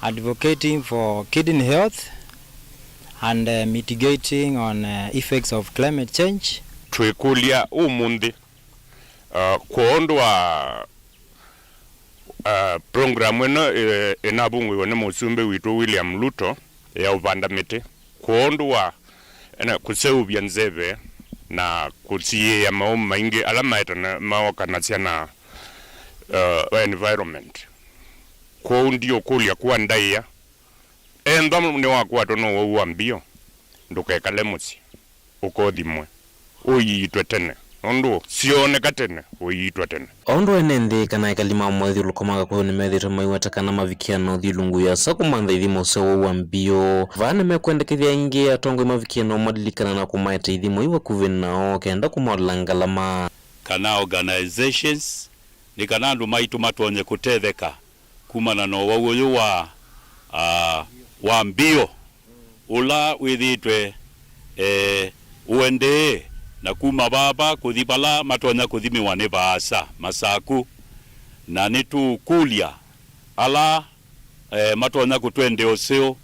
advocating for kidney health and, uh, mitigating on, uh, effects of climate change. Twĩkũlya ũmũnthĩ, uh, kwondũ wa, uh, program ĩno, eh, ĩnavungũiwe nĩ mũsumbĩ witũ William Ruto ya ũvanda mĩtĩ. Kwondũ wa, ena, kũseũvya nzeve na kũsiĩĩa maũũ maingĩ ala maetana-, maokanasya na, uh, environment. Kwoou ndiũkũlya kwa ndaĩa, ethĩwa nĩwakwatwa nĩ ũwau wa mbio, ndũkekale mũsyĩ, ũkothimwe, ũiitwe tene, nũndũ syoneka tene, ũiitwa tene. O ũndũ ene nthĩ kana ekali ma mũthyũlũko ma Kakũyũ nĩmethĩĩtwe maiweta kana mavikie na ũthyũlũngu yasa kũmantha ithimo sya ũwau wa mbio, vaa nĩmekwendekethya aingĩ atongoi mavikie nao malilikana na kũmaete ithimo i vakuvĩ nao kenda kũmaolela ngalama. Kana organizations, nĩ kana andũ maitũ matonye kũtetheka kumana na ũwau ũyũ wa, ah, wa mbio ũla wĩthĩĩtwe, eh, ũendee na kuma vava kũthi vala matonya kũthimĩwa nĩ vaasa Masaku. Na nĩtũũkũlya ala, eh, matonya kũtwendea ũseo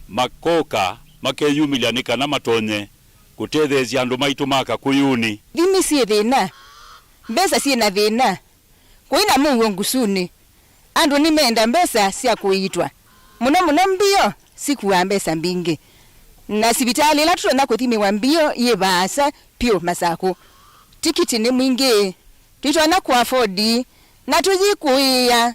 makoka makeyumĩlya nĩ kana matonye kũtetheesya andũ maitũ ma Kakũyũnĩ. Ithimi syĩ thĩna, mbesa syĩ na thĩna, kũi na mũuo Ngusunĩ. Andũ nĩmeenda mbesa sya kũiitwa, mũno mũno mbio sikuaa mbesa mbingĩ, na sivitalĩ ĩla tũtonya kũthimĩwa mbio yĩ vaasa pyũ Masakũ. Tikiti nĩ mwingĩ, tũitonya kũ afford, na tũyĩkũĩĩa.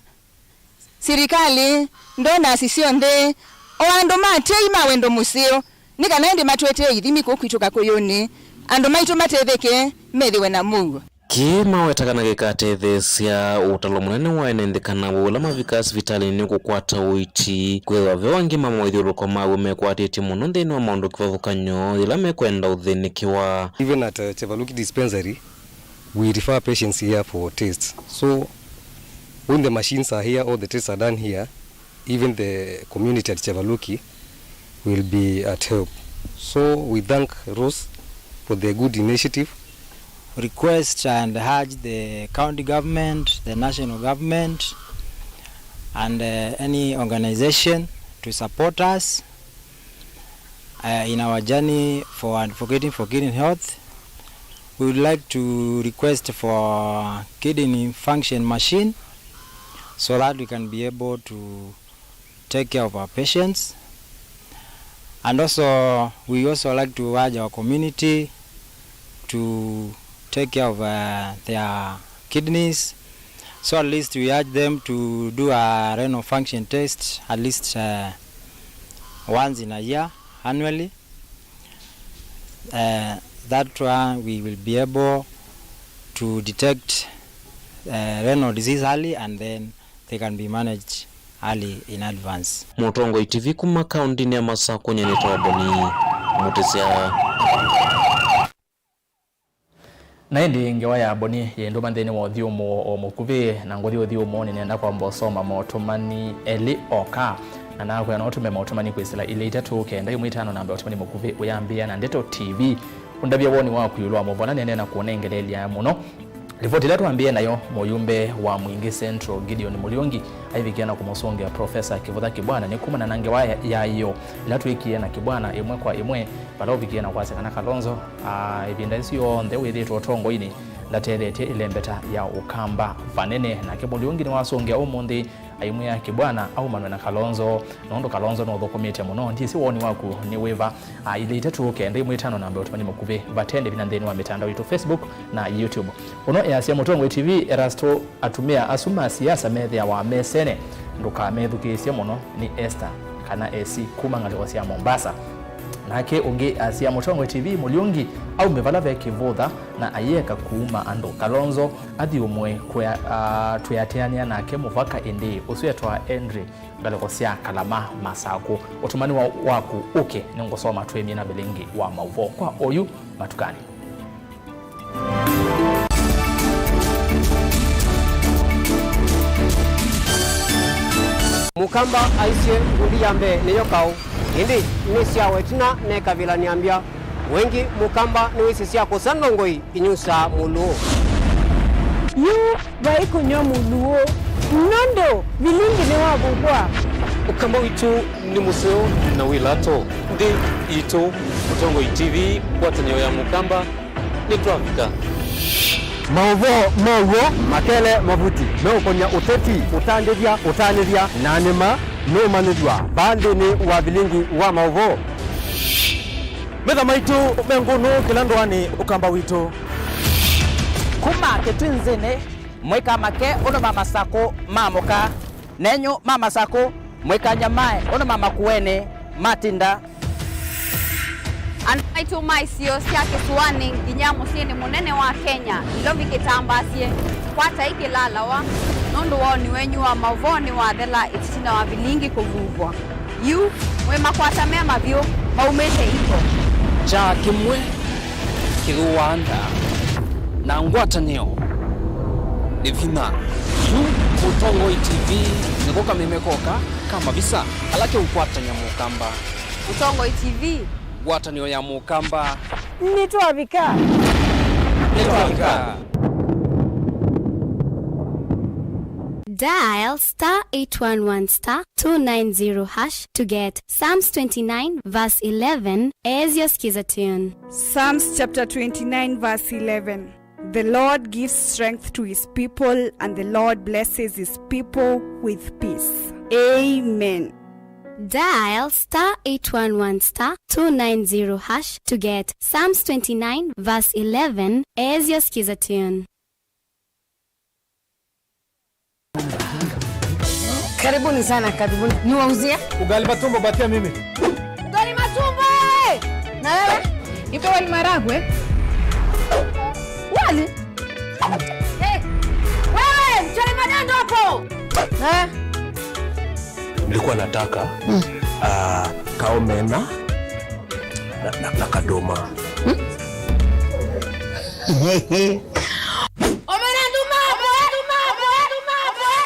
Silikalĩ, ndonasi syonthe, o andũ ma tei ma wendo mũseo, nĩ kana ĩndĩ matũetee ithimi kũu kwitũ Kakũyũnĩ, andũ maitũ matetheke, methĩwe na mũuo. Kĩĩ maweta kana kĩkatetheesya ũtalo mũnene wa ene nthĩ kana we ũla mavikaa sivitalĩnĩ nĩ kũkwata ũiiti, kwĩthĩwa ve o angĩ ma moithyũlũko maw'o mekwatĩtye mũno nthĩnĩ wa maũndũ kĩvathũkany'o yĩla mekwenda ũthĩnĩkĩwa. Even at, uh, Chevaluki Dispensary, we refer patients here for tests. So when the machines are here, all the tests are done here, even the community at Chevaluki will be at help. So we thank Rose for the good initiative. Request and urge the county government, the national government, and, uh, any organization to support us uh, in our journey for advocating for kidney health. We would like to request for kidney function machine so that we can be able to take care of our patients. And also, we also like to urge our community to take care of, uh, their kidneys. So at least we urge them to do a renal function test at least, uh, once in a year, annually. Uh, that one we will be able to detect, uh, renal disease early and then they can be managed early in advance. Mũtongoi T V kuma kaũndĩnĩ ya Masakũ, nyie nĩtawa Boni Mũtĩsya. Na ĩndĩ ngewa ya Boni yĩndũma nthĩnĩ wa ũthyũmũo o mũkuvĩ, na ngũthi ũthyũmũonĩ nĩenda kwamba ũsoma motũmani elĩ oka, na nakwĩa no ũtũme motũmani kwĩsĩla ilĩ itatũ kenda ĩmwe itano namba ya ũtũmani mũkuvĩ ũyambĩĩa na ndeto T V. Ũndavya woni waku ĩũlũ wa mũvona nĩendee na kũnengeleelya mũno. Livoti ĩla twambĩĩe nayo, mũyumbe wa Mwingĩ Central Gideon Mũliungi aivikie na kũmũsũngĩa Professor Kĩvũtha Kĩbwana nĩ kumana na ngewa ya, ya ĩyo ĩla twĩkie na Kĩbwana ĩmwe kwa ĩmwe, vala ũvikie na kwasya kana Kalonzo, a, ĩvinda ĩsu yonthe wĩthĩĩtwe ũtongoinĩ ndatetheetye ĩlembeta ya Ũkamba vanene. Nake Mũliungi nĩwasũngĩa ũmũnthĩ aimwĩa Kĩbwana aumanwe na Kalonzo, nũndũ Kalonzo nũthũkũmĩte mũno. Ndyĩsĩ woni waku nĩ wĩva? A, ilĩ itatũ kenda ĩmwe itano namba ya ũtũmani mũkuvĩ, vatende vinya nthĩnĩ wa mĩtandao yitũ, Facebook na YouTube. Ũno easya Mũtongoi T V, Erasto, atumĩa asu ma siasa methĩawa mesene, ndũkamethukĩĩsye mũno, nĩ Esther kana Esi kuma ngalĩko sya Mombasa. Nake ũngĩ asya Mũtongoi T V, Mũliungi aume vala ve Kĩvũtha na ayĩeka kuuma andũ. Kalonzo athyũmũe kwĩa-, a, twĩatĩanĩa nake mũvaka ĩndĩĩ. Ũsu etwa Henry, ngalĩko sya Kalama, Masakũ. Ũtũmani wa, waku ũke nĩngũsoma twĩmie na Vilingi wa Maũvoo kwa oyu matukanĩ. Mũkamba aisye, ngundi ya mbee nĩyo kaũ, ĩndĩ nĩ syawa ĩtina nekavilany'a mbya. Wengĩ Mũkamba nĩwĩsĩ sya kũsa ndongoi inyusaa mũlũũ. Yu vai kũnyw'a mũlũũ, nũndũ Vilingi nĩwavuvwa. Ũkamba witũ nĩ mũseo na wĩ lato. Nthĩ itũ, Mũtongoi T V, ngwatanĩo ya Mũkamba, nĩtwavika. Maũvoo ma w'o, makele, mavuti meũkony'a ũteti, ũtandĩthya, ũtanĩthya, na nĩma nũũmanyĩthw'a vaa nthĩnĩ wa Vilingi wa Maũvoo. Metha maitũ me ngũnũ kĩla ndũanĩ, Ũkamba witũ. Kuma Kĩtwinzĩnĩ, mũikamake ũndũ ma Masakũ maamũka, nenyu ma Masakũ, mũikanyamae ũndũ ma Makueni matinda. Andũ maitũ ma isio sya kĩsũanĩ nginya mũsyĩnĩ mũnene wa Kenya, Nairobi kĩtambaasye, kwatai kĩlalawa, nũndũ waoni wenyu wa maũvoo nĩwathela ĩtina wa vilingi kũvuvwa. Yu, mwĩ makwata me mavyũ, maumĩte iko. Kyaa kĩmwe kĩthũaa nda, na ngwatanĩo nĩ vinya. Yu, Mũtongoi T V nĩko kameme koka ka mavisa ala keũkwatany'a Mũkamba. Mũtongoi T V. Ngwatanĩo ya Mũkamba. Nĩtwavika. Nĩtwavika. Dial star eight one one star two nine zero hash to get Psalms twenty-nine verse eleven as your skiza tune. Psalms chapter twenty-nine verse eleven. The Lord gives strength to his people, and the Lord blesses his people with peace. Amen. Dial star eight one one star two nine zero hash to get Psalms twenty-nine verse eleven as your skiza tune. Karibuni sana, karibuni. Niwauzie? Ugali matumbo, patia mimi. Ugali matumbo, eh! Na wewe? Nipe wali maragwe. Wali? Eh, wewe, mchele madando hapo. Eh? Nilikuwa nataka, ah, kaomena na, na, na kadoma. Omena nduma, omena nduma, omena nduma, omena nduma.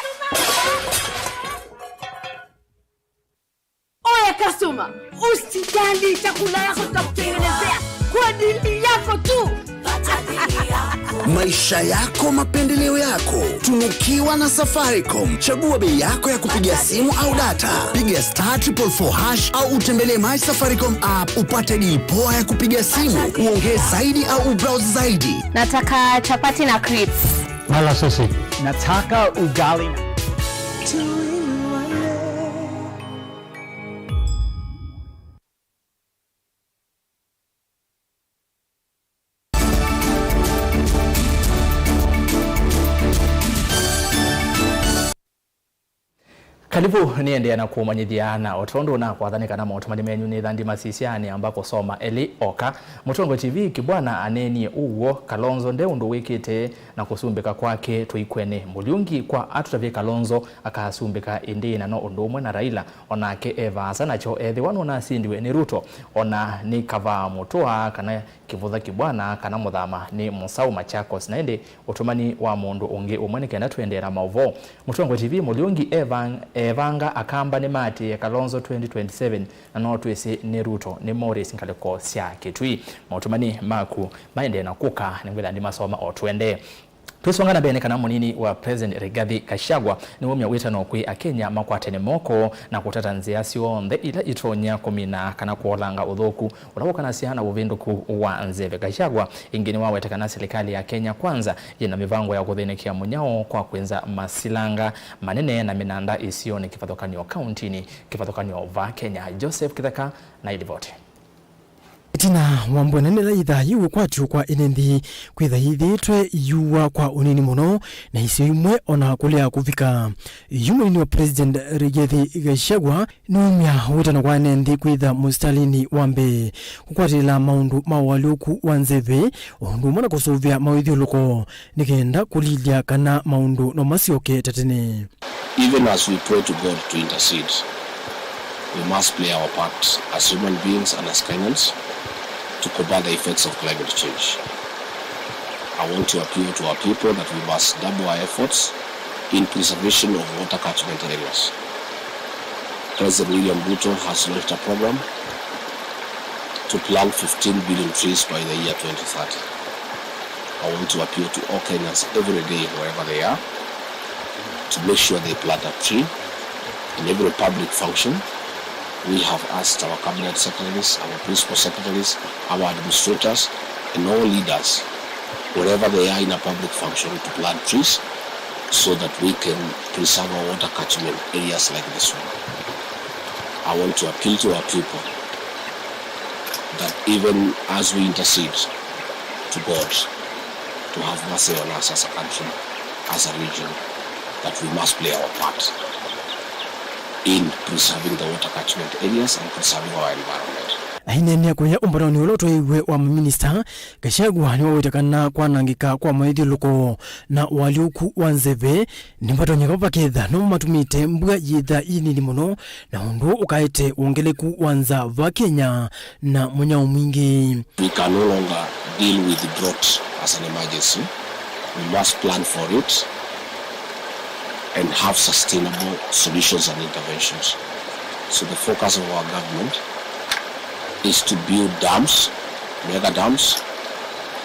Oya customer, usijali, chakula yako tutakutengenezea kwa dili yako tu. Maisha yako, mapendeleo yako. Tunukiwa na Safaricom. Chagua bei yako ya kupiga simu au data. Piga star triple four hash au utembelee My Safaricom app upate dili poa ya kupiga simu, uongee zaidi au ubrowse zaidi. Nataka chapati na crips. Mala sausage. Nataka ugali na Kalivu, nĩendeea na kũmanyĩthya, na o tondũ nakwatha nĩ kana maũtũmani menyu nĩ tha ndimasisya, nĩamba kũsoma elĩ oka. Mũtongoi T V, Kibwana aneenie ũw'o, Kalonzo nde ũndũ wĩkĩte na kũsumbĩka kwake tũikwene. Mũlyungi kwa atũtavye Kalonzo akasumbĩka ĩndĩ, na no ũndũ ũmwe na Raila, onake e vaasa, nakyo ethĩwa nũnasindiwe nĩ Ruto, ona nĩ kavaa mũtũa kana kĩvũtha Kibwana kana mũthama nĩ mũsaũ Machakos. Na ĩndĩ ũtũmani wa mũndũ ũngĩ ũmwe nĩ kenda tũendee na maũvoo. Mũtongoi T V, Mũlyungi evang-, evanga Akamba nĩmaatĩĩe Kalonzo twenty twenty-seven, na no twĩsĩ nĩ Ruto, nĩ Morris ngalĩko sya Kĩtui. Maũtũmani maku maendee na kũka, nĩngwĩtha ndimasoma o tũendee. Twĩsonga na mbee, nĩ kana mũnini wa President Rigathi Gachagua nĩwaumya wĩtano kwĩ Akenya makwatene moko na kũtata nzĩa syonthe ila itonya kũmina kana kũolanga ũthũku ũla wũkanasya na ũvĩndũku wa nzeve. Gachagua ĩngĩ nĩwaweta kana silikalĩ ya Kenya Kwanza yĩna mĩvango ya kũthĩnĩkĩa mũnyao kwa kwĩnza masilanga manene na mĩnanda isionĩ kĩvathũkany'o kauntinĩ kĩvathũkany'o va Kenya. Joseph Kĩtheka na ilivoti. Ĩtina wa mbua nene ĩla yĩthaa yĩũkwatw'a kwa ĩnĩ nthĩ kwĩtha yĩthĩĩtwe ĩyuwa kwa ũnini mũno, na isio imwe ona kũlea kũvika. Yu mũnini wa President Rigathi Gachagua nĩwaumya wĩtano kwa ene nthĩ kwĩtha mũsitalĩnĩ wa mbee kũkwatĩlĩla maũndũ ma ũalyũku wa nzeve, o ũndũ ũmwe na kũsũvĩa mawĩthyũlũko nĩ kenda kũlilya kana maũndũ no masyoke ta tene. Even as we pray to God to intercede, we must play our part as human beings and as Kenyans to combat the effects of climate change. I want to appeal to our people that we must double our efforts in preservation of water catchment areas. President William Ruto has launched a program to plant fifteen billion trees by the year twenty thirty. I want to appeal to all Kenyans every day, wherever they are, to make sure they plant a tree in every public function. We have asked our cabinet secretaries, our principal secretaries, our administrators, and all leaders, wherever they are in a public function, to plant trees so that we can preserve our water catchment areas like this one. I want to appeal to our people that even as we intercede to God to have mercy on us as a country, as a region, that we must play our part in preserving the water catchment areas and preserving our environment. Aineenea kũya ũmbanonĩ ũla ũtwaĩiwe wa maminista, Gachagua nĩwaweta kana kwanangĩka kwa mawĩthyũlũko na ũalyũku wa nzeve nĩvatonyeka vaketha no matumĩte mbua yĩtha yĩ nini mũno, na ũndũ ũkaete wongeleku wa nza va Kenya na mũnyao mwingĩ. We can no longer deal with drought as an emergency. We must plan for it and have sustainable solutions and interventions. So the focus of our government is to build dams, mega dams,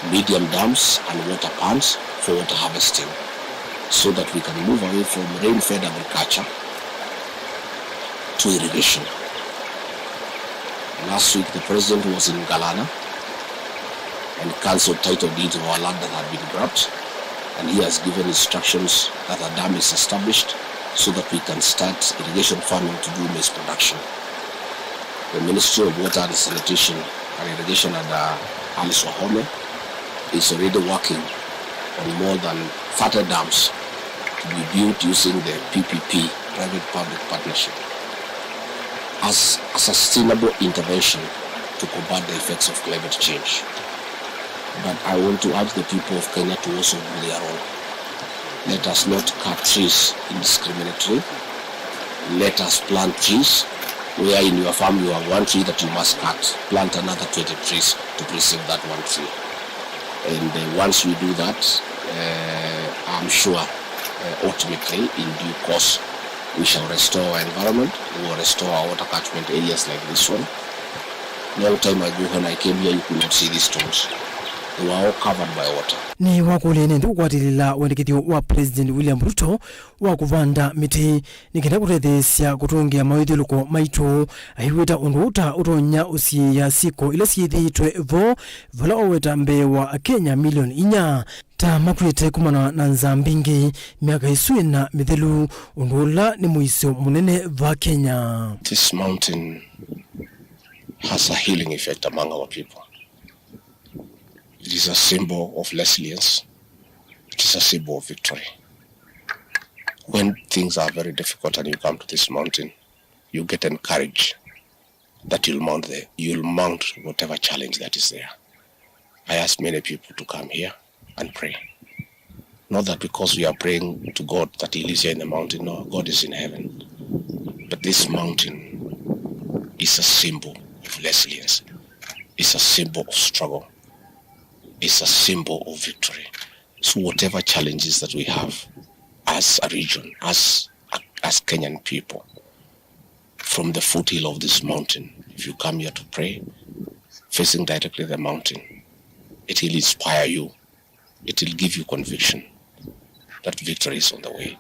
medium dams, and water ponds for water harvesting, so that we can move away from rain-fed agriculture to irrigation. Last week, the president was in Galana and council title deeds of our land that had been grabbed, and he has given instructions that a dam is established so that we can start irrigation farming to do maize production. The Ministry of Water and Sanitation and Irrigation under Alice Wahome is already working on more than thirty dams to be built using the P P P, private-public partnership, as a sustainable intervention to combat the effects of climate change. But I want to urge the people of Kenya to also do their role. Let us not cut trees indiscriminately. Let us plant trees where in your farm you have one tree that you must cut. Plant another twenty trees to preserve that one tree. And uh, once we do that, uh, I'm sure uh, ultimately in due course we shall restore our environment, we will restore our water catchment areas like this one. Long time ago when I came here, you could not see these stones. They were all covered by water. Nĩwakũlya nĩndĩ kũkwatĩlĩla wendekethyo wa President William Ruto wa kũvanda mĩtĩ nĩ kenda kũtetheesya kũtũngĩa mawĩthyũlũko maitũ, aiweta ũndũ ũta ũtonya ũsiĩĩa syĩko ila syĩthĩĩtwe vo, vala waweta mbee wa Akenya milioni inya ta makw'ĩte kumana na nzaa mbingĩ myaka ĩsu ĩna mĩthelu, ũndũ ũla nĩ mũisyo mũnene va Kenya. This mountain has a healing effect among our people. It is a symbol of resilience. It is a symbol of victory. When things are very difficult and you come to this mountain, you get encouraged that you'll mount the, you'll mount whatever challenge that is there. I ask many people to come here and pray. Not that because we are praying to God that He lives here in the mountain. No, God is in heaven. But this mountain is a symbol of resilience. It's a symbol of struggle. It's a symbol of victory. So whatever challenges that we have as a region, as, as Kenyan people, from the foothill of this mountain, if you come here to pray, facing directly the mountain, it will inspire you. It will give you conviction that victory is on the way.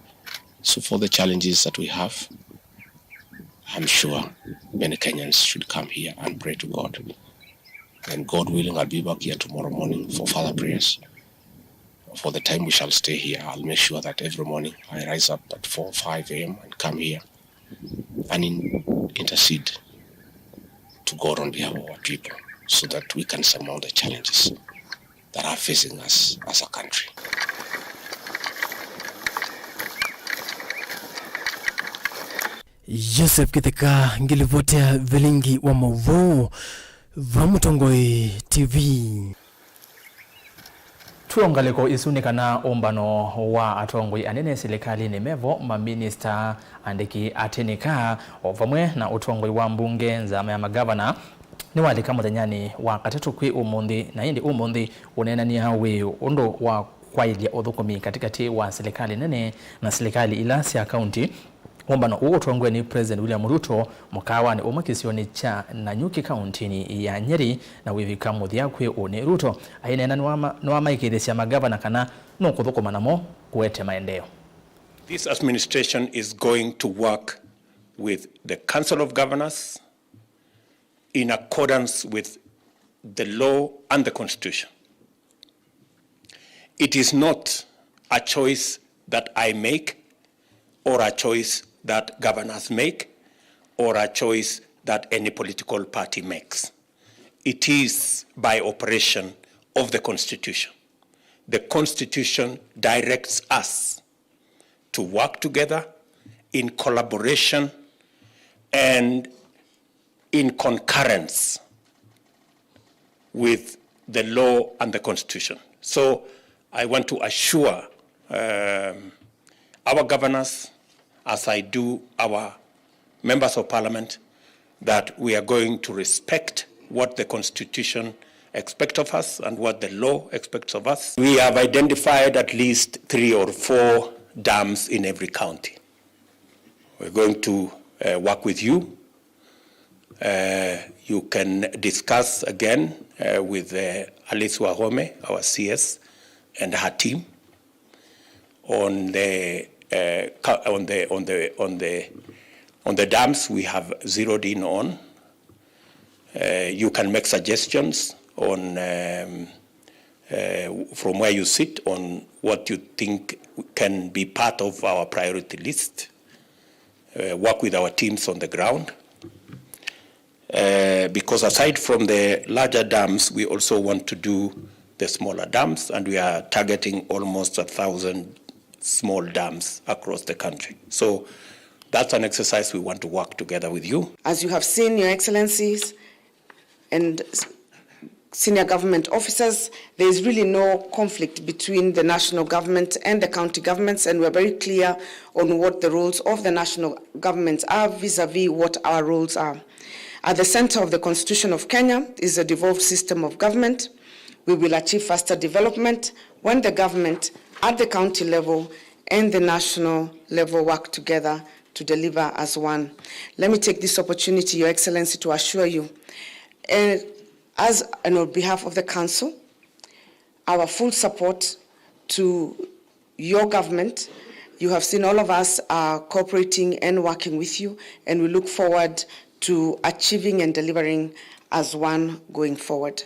So for the challenges that we have, I'm sure many Kenyans should come here and pray to God. And God willing, I'll be back here tomorrow morning for further prayers. For the time we shall stay here, I'll make sure that every morning I rise up at four, five a m and come here and in, intercede to God on behalf of our people so that we can surmount the challenges that are facing us as a country. Joseph Kitheka, ngilivotea vilingi wa mauvoo va Mũtongoi T V. Tw'o ngalĩko isu nĩ kana ũmbano wa atongoi anene silikalĩnĩ mevo, maminista, andĩki a tĩnĩka, o vamwe na ũtongoi wa mbunge, nzama ya magavana, nĩwalika mũthenyanĩ wa katatũ kwĩ ũmũnthĩ, na ĩndĩ ũmũnthĩ ũneenany'a wĩ ũndũ wa kwaĩlya ũthũkũmi katĩkatĩ wa silikalĩ nene na silikalĩ ila sya kaunti. Ũmbano ũũ ũtongoew'e nĩ President William Ruto mũkaawanĩ ũmwe kĩsionĩ kya Nanyuki kauntinĩ ya Nyeri, na wĩvika mũthya kwĩ ũnĩ. Ruto aineena nĩwama-, nĩwamaĩkĩĩthĩsya magavana kana nũkũthũkũma namo kũete maendeeo. This administration is going to work with the Council of Governors in accordance with the law and the constitution. It is not a choice that I make or a choice that governors make or a choice that any political party makes. It is by operation of the constitution. The constitution directs us to work together in collaboration and in concurrence with the law and the constitution. So I want to assure, um, our governors, as I do our members of parliament, that we are going to respect what the constitution expects of us and what the law expects of us. We have identified at least three or four dams in every county. We're going to, uh, work with you. Uh, you can discuss again, uh, with, uh, Alice Wahome, our C S, and her team on the, uh, ca-, on the, on the, on the, on the dams we have zeroed in on. Uh, you can make suggestions on, um, uh, from where you sit on what you think can be part of our priority list. Uh, work with our teams on the ground. Uh, because aside from the larger dams, we also want to do the smaller dams, and we are targeting almost a thousand small dams across the country. So that's an exercise we want to work together with you. As you have seen, Your Excellencies, and s-, senior government officers, there is really no conflict between the national government and the county governments, and we're very clear on what the roles of the national governments are vis-a-vis what our roles are. At the center of the Constitution of Kenya is a devolved system of government. We will achieve faster development when the government at the county level and the national level work together to deliver as one. Let me take this opportunity, Your Excellency, to assure you, eh, as and on behalf of the council, our full support to your government. You have seen all of us are cooperating and working with you, and we look forward to achieving and delivering as one going forward.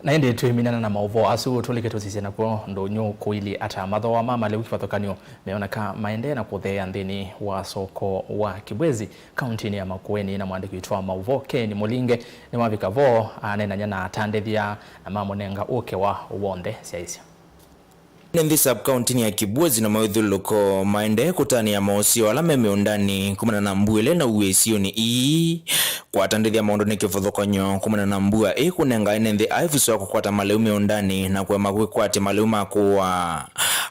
Na ĩndĩ twĩminana na maũvoo asu, tũlike tũsisye nakw'o ndũnyũ kũilyĩ ata mathooa ma malĩu kĩvathũkany'o meoneka maendee na kũtheea nthĩnĩ wa soko wa Kibwezi, kauntinĩ ya Makueni, na mũandĩki witũ wa maũvoo Ken Mũlinge nĩwavika vo, aneenany'a na atandĩthya na mamũnenga ũkĩ wa w'onthe syaĩsya. Nĩ nthĩ sub-kauntinĩ ya Kibwezi na mawĩthyũlũlũko maendee kũtanĩa maũseo ala me mĩũndanĩ kumana na mbua ĩla ĩnauie isionĩ ii. Kwa atandĩthya maũndũ nĩ kĩvathũkany'o kumana na mbua ĩĩ kũnenga ene nthĩ aivuso ya kũkwata malĩu mĩũndanĩ na kũema kwĩkwatya malĩu ma kũũa.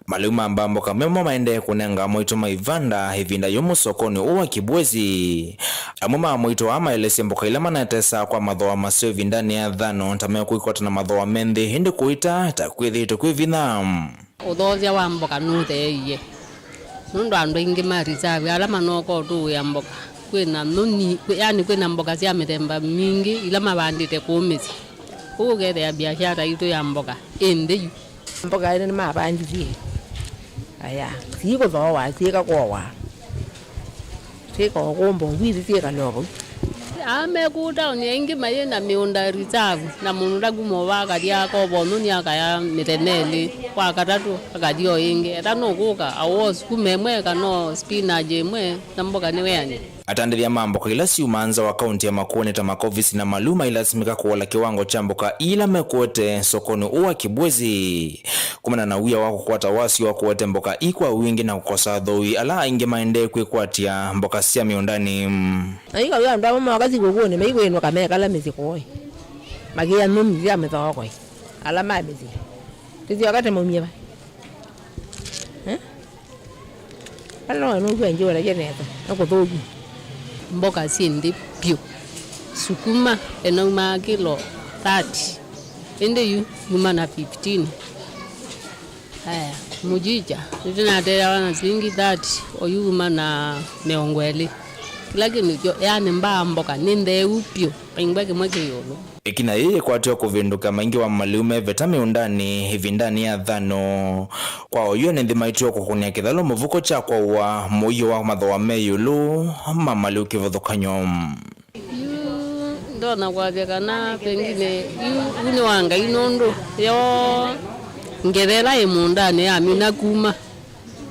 Malĩu ma mbamboka memo maendee kũnenga amoitũ ma ivanda ĩvinda yũmũ sokonĩ ũũ wa Kibwezi. Amwe ma amoitũ aa maelesye mboka ila manatesaa kwa mathooa maseo ĩvindanĩ ya thano ta mekwĩkwata na mathooa me nthĩ, ĩndĩ kũita ta kwĩthĩĩtwe kwĩ vinya. Ũthoosya wa mboka nũtheeie, nũndũ andũ aingĩ ma reserve ala manooka ũtũũĩa mboka, kwĩ na nyũnyi, kwĩ, yani kwĩ na mboka sya mĩthemba mingĩ ila mavandĩte kũu mĩsyĩ. Kwoou ũkethĩa biashara yitũ ya mboka ĩ nthĩ yu. Mboka ĩno nĩmavandithie. Aya, siikũthooa, syĩkakowa. Syĩkaokombo, ngwĩthĩ syĩkale o vau. Aa me kũu taoni aingĩ mayĩ na mĩũnda reserve, na mũndũ ndakuma ũva akathi akova ũnyũnĩ akaya mĩthenya ĩlĩ, kwa katatũ akathi o ĩngĩ. Etha nũkũka, awo sukuma ĩmwe kana o spinach ĩmwe, na mboka nĩweanie. Atandĩthya ma mboka ila syumaa nza wa kaunti ya Makueni ta makovisi na malĩu mailasimĩka kũola kĩwango kya mboka ila mekũete sokonĩ ũũ wa Kibwezi. Kumana na wia wa kũkwata wasyo wa kũete mboka ii kwa wingĩ na kũkosa athooi ala aingĩ maendee kwĩkwatya mboka sya mĩũndanĩ. Na ika wia andũ amwe moka sikũkũnĩ maikwĩnũka mekala mĩsyĩ kũĩ. Makĩa nyũnyi sya mĩthookoi. Ala ma mĩsyĩ. Tũsyoka tũmaumie va? Eh? Ala no nũkw'a njĩwona kya nesa, na kũthũku. Mboka syĩ nthĩ vyũ. Sukuma ĩnaumaa kĩlo thirty, ĩndĩ yu yuma na fifteen. Aya, mũjicha, nĩtũnateawa na silingi thirty, oyu yuma na mĩongo ĩlĩ. Kĩla kĩndũ kyo, yani mbaa mboka nĩ ntheu vyũ, vaingwa kĩmwe kĩ ĩũlũ. Ĩkinya yĩĩ yĩkwatĩwe kũvĩndũka maingĩ wa malĩu me vata mĩũndanĩ ĩvindanĩ ya thano. Kwa oyu ene nthĩ maitĩwe kũkũnĩa kĩthalũ mũvuko kya kwaũa mũio wa mathooa me ĩũlũ ma malĩu kĩvathũkany'o. Yu ndonya kwasya kana pengine yu, yu nĩ wa Ngai nũndũ yo ngetha ĩla ĩ mũũndanĩ yamina kuma.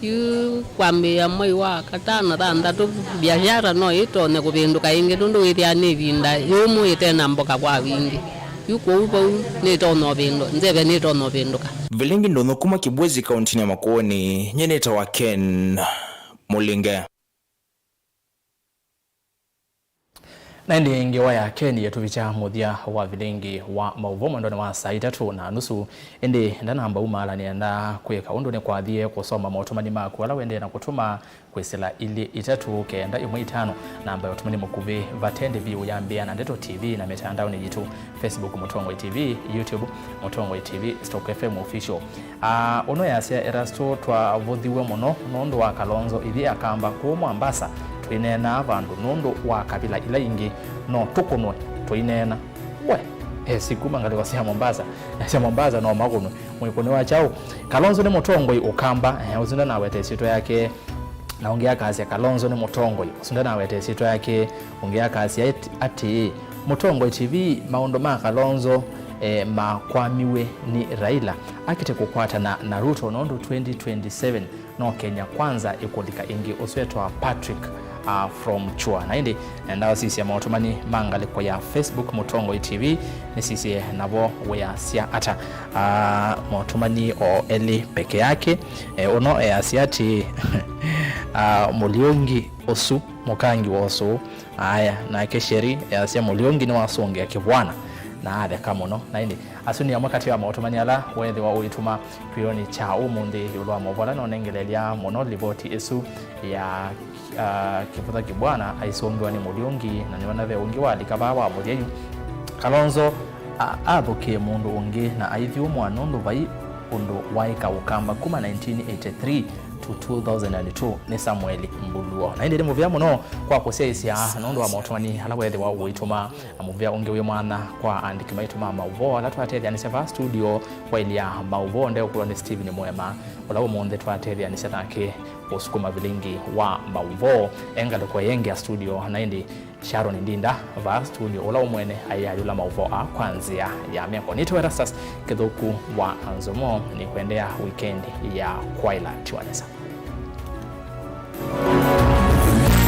Yu kwambĩĩa mwei wa katano, thanthatũ, biashara no ĩtonye kũvĩndũka ĩngĩ, nũndũ wĩthĩaa nĩ ĩvinda yũmũ ĩte na mboka kwa wingĩ. Yu kwoou vau nĩtonya ũvĩndũ-, nzeve nĩtonya ũvĩndũka. Vilingi ndũnyũ kuma Kibwezi kauntinĩ ya Makueni, nyie nĩtawa Ken Mũlinge. Na ĩndĩ ngewa ya Ken yĩtũvikya mũthya wa vilingi wa maũvoo mwendonĩ wa saa itatũ na nusu. Ĩndĩ ndanamba umaala nĩenda kwĩka ũndũ nĩkwathie kũsoma motũmani maku ala wendee na kũtũma kwĩsĩla ilĩ itatũ kenda ĩmwe itano. Namba ya ũtũmani mũkuvĩ vate nthĩ vyũ yambĩa na Ndeto T V na mĩtandaonĩ yitũ, Facebook Mũtongoi T V, YouTube Mũtongoi T V, Stock F M Official. Aa, ũno yasya Erasto, twavũthiw'e mũno nũndũ wa Kalonzo ithyĩ Akamba kũũ Mombasa. Tũineenaa vandũ nũndũ wa kavila ila ingĩ no tũkũnwe tũineena. We, esi kuma ngalĩko sya Mombasa, sya Mombasa no makũnwe. Mwĩkũni wa kyaũ? Kalonzo nĩ mũtongoi Ũkamba, eh, ũsu ndanaweta ĩsyĩtwa yake. Na ũngĩ akasya, Kalonzo nĩ mũtongoi, ũsu ndanaweta ĩsyĩtwa yake. Ũngĩ akasya ĩt-, atĩĩ, Mũtongoi T V, maũndũ ma Kalonzo, eh, makwamiw'e nĩ Raila akĩte kũkwatana na Ruto nũndũ twenty twenty-seven no Kenya Kwanza ĩkũlika ĩngĩ. Ũsu etwa Patrick, uh, from Chua. Na ĩndĩ nenda ũsisya motũmani ma ngalĩko ya Facebook Mũtongoi T V, nĩsisye navo wĩasya ata. Uh, motũmani o elĩ peke yake. Eh, ũno easya atĩ, ah, Mũliũngi ũsu, mũkangi wa ũsũũ. Aya, nake Sheri easya Mũliũngi nĩwasũngĩa kĩvwana na atheka mũno. Na ĩndĩ, asu nĩ amwe katĩ wa maũtũmani ala weethĩwa ũitũma kĩwĩonĩ kya ũmũnthĩ ĩũlũ wa maũvoo ala nonengelelya mũno livoti ĩsu ya, ah, Kĩvũtha Kĩbwana aisũngĩwa nĩ Mũliũngi, na nĩwona ve ũngĩ walika vaa wa mũthya yu. Kalonzo a-, athũkĩe mũndũ ũngĩ na aithyũmũa nũndũ vai ũndũ waĩka Ũkamba kuma nineteen eighty-three to two thousand and two nĩ Samuel Mbuluo. Na ĩndĩ nĩ mũvea mũno kwa kũsyaĩĩsya nũndũ wa motũmani ala weethĩwa ũitũma, na mũvea ũngĩ wĩ mwanya kwa aandĩki maitũ ma maũvoo ala twatetheanĩsya vaa studio kwaĩlya maũvoo. Ndeũkũlwa nĩ Stephen Mwema, ũla ũmũnthĩ twatetheanĩsya nake kũsukuma vilingi wa maũvoo. E ngalĩko ĩngĩ ya studio, na ĩndĩ Sharon Ndinda vaa studio, ũla ũmwene aiayũla maũvoo aa kwa nzĩa ya meko. Nĩtawa Erastus Kĩthũku wa Nzomo, nĩkwendea weekend ya kwaĩla. Tiwa nesa.